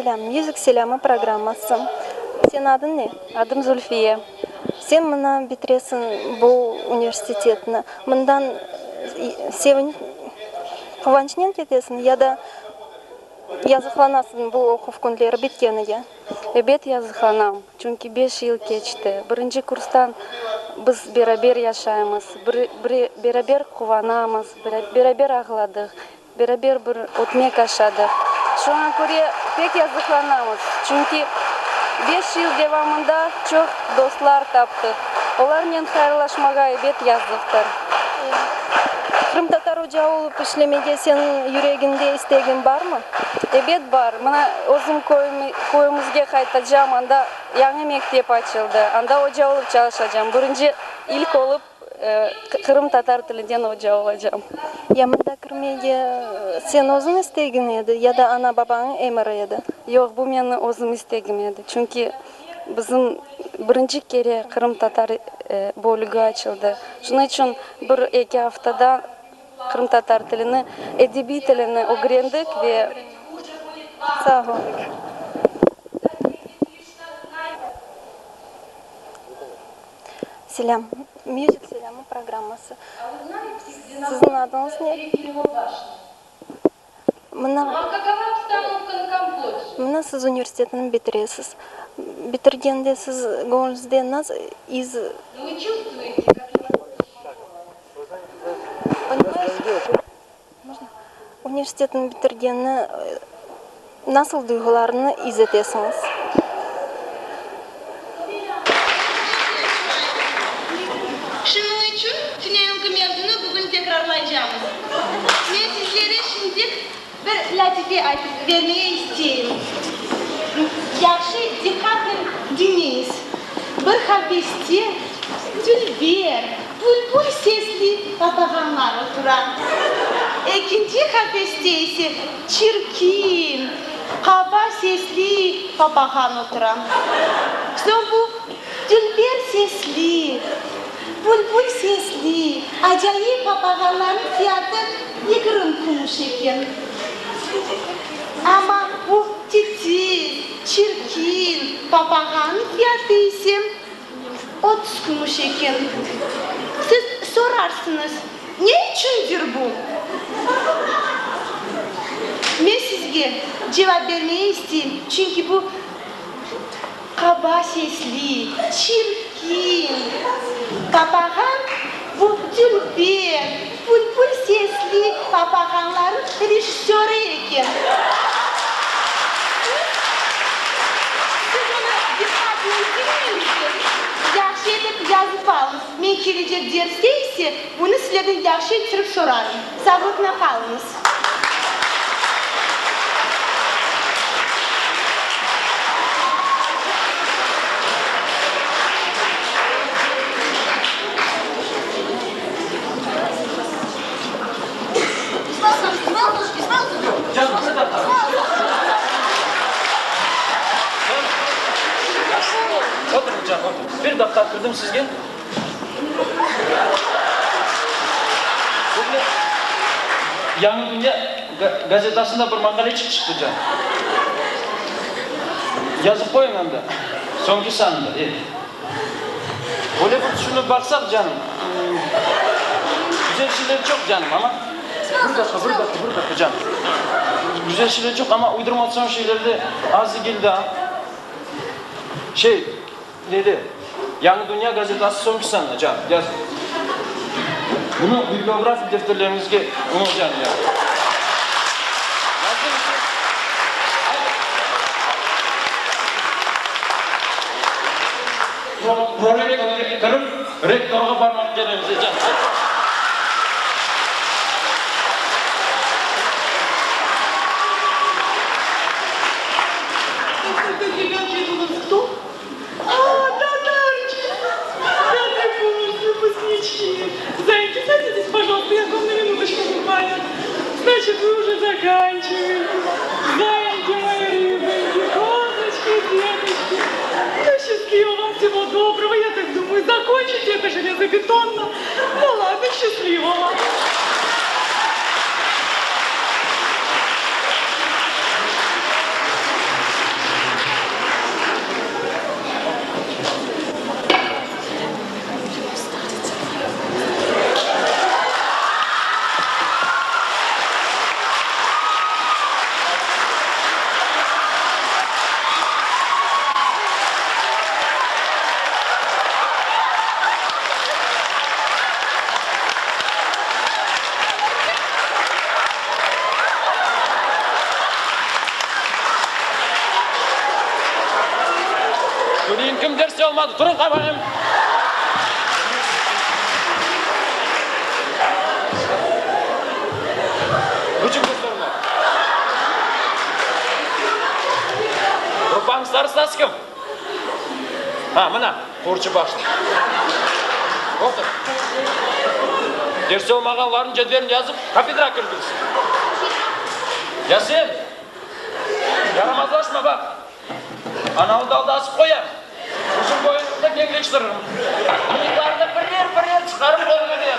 Selâm, Music Selâmı programması. Seniñ adıñ ne? Adım Zulfiye. Sen mına bitiresiñ bu universitetni. Mından sevinip, quvançnen ketesiñ ya da yazıqlanasıñ bu oquv künleri bitkenige? Ebet yazıqlanam, çünki beş yıl keçti. Birinci kurstan biz beraber yaşaymız, beraber quvanamız, beraber ağladıq. Beraber bir ötmek aşadıq. Şuña köre pek yazıqlanamız, çünki beş yıl devamında çoq dostlar taptıq. Olarnen hayırlaşmağa ebet yazıqtır. Qırımtatar oca olıp işlemege seniñ yüregiñde istegiñ barmı? Ebet bar. Mına, özüm köyümizge qaytacam, anda yañı mektep açıldı. Anda oca olıp çalışacam. Birinci, ilk olıp. Qırımtatar tilinden oca olacam. Ya mında kirmege sen özüñ istegiñ edi ya da ana-babañıñ emiri edi? Yoq, bu meni özüm istegim edi. Çünki bizim birinci kere qırımtatar bölügi açıldı. Şunıñ içün bir-eki aftada qırımtatar tilini, edebiy tilini ögrendik ve. Sağ ol. Selâm. Music Selâmı programması. Siziñ adıñız ne? Mına, mına siz universitetni bitiresiz. Bitirgende siz göñlüñizde nasıl iz. Universitetni bitirgenni nasıl duyğularnı iz etesiñiz? Şunıñ içün tünevinki mevzunı bugün tekrarlaycamız. Men sizlere şimdik bir lâtife aytıp bermege isteyim. Yahşı diqqatnen diñleñiz. Bir qafeste dülber, bülbül sesli papağanlar otura. Ekinci qafeste ise çirkin, qaba sesli papağan otura. Soñ bu dülber sesli, bülbül sesli, acayip papağanlarnıñ fiyatı yigirmi kümüş eken. Amma bu titiz, çirkin papağannıñ fiyatı ise 30 kümüş eken. Siz sorarsıñız, ne içündir bu? Men sizge cevap bermege isteyim, çünki bu qaba sesli, çirkin papağan, bu dülber, bülbül sesli papağanlarnıñ rejissörı eken. Siz onı diqqatnen diñleñiz, yahşı etip yazıp alıñız. Men kelecek derste ise bunı sizlerden yahşı ettirip sorarım. Sağlıqnen qalıñız. Oturıñ, canım, oturıñ. Bir daqqa kirdim sizge. Bugün Yañı dünya gazetasında bir maqaleçik çıqtı, can. Yazıp qoyıñ anda, soñki sanında, e. Öyle bir tüşünip baqsaq, canım, güzel şeyler çoq, canım, amma. Bir daqqa, bir daqqa, bir daqqa, canım. Güzel şeyler çoq, amma uydurmatsion şeyler de az degil daa. Şey, nede, Yañı dünya gazetası soñki sanında, canım, yazıñ. Bunı bibliografik defterleriñizge unut, canım, yazıñ. Prorektorge kirip, rektorğa barmaq kerekmiz, canım. qalmadı. Turıñ, qapayım. Küçük dostlarım. Gruppanıñ starostası kim? Ha, mına, qurçı başlı. Otur. Derste olmağanlarnıñ cedvelini yazıp, kafedrağa kirgizsin. Ya sen? Yaramazlaşma, baq. Anavı dalda asıp qoyam. Uzun boyuñnı da keñleştiririm. Mıyıqlarını birer-birer çıqarıp qoluña bererim.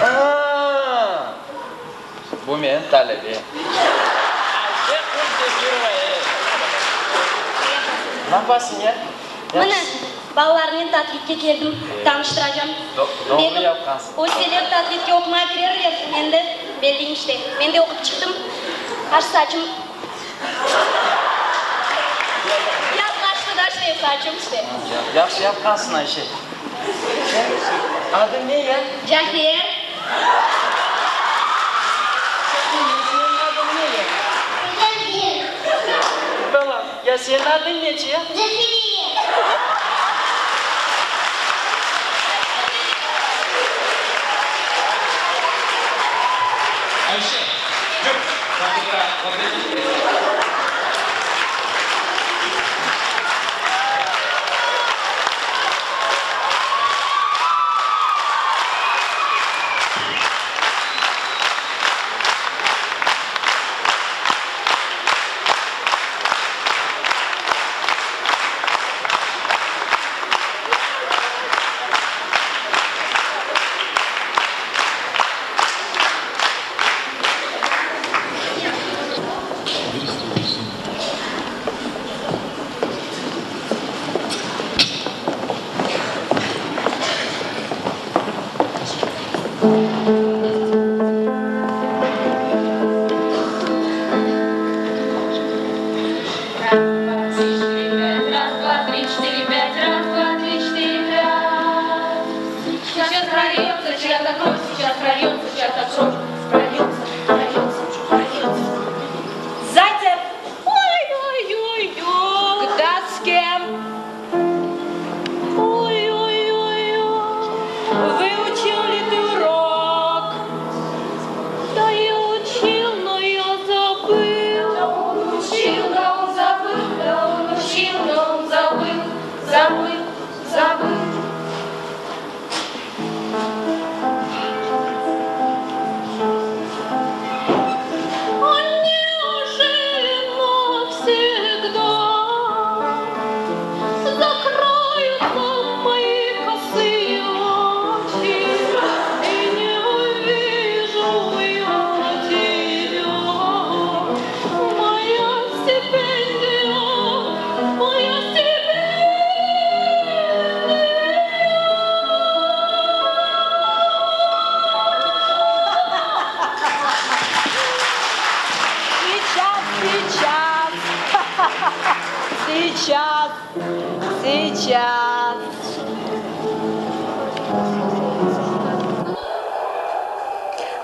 A-a-a! Bu menim talebem. Ayşe Qurtbekirova, e! Napasıñ, ya? Mına, balalarnen Tatgetke keldim, tanıştıracam. Doğru yapqansıñ. Össeler Tatgetke oqumağa kirerler, endi belli işte. Men de oqup çıqtım. Aş saçım yazlaştı da işte, saçım işte. Yahşı yapqansıñ, Ayşe. Adıñ ne ya? Cafer. Seniñ adıñ ne ya? Cafer. Balam, ya seniñ adıñ neçe ya? Caferiye. Ayşe, cür, kafedrağa.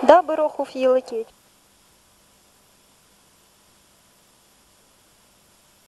Daa bir oquv yılı keçti.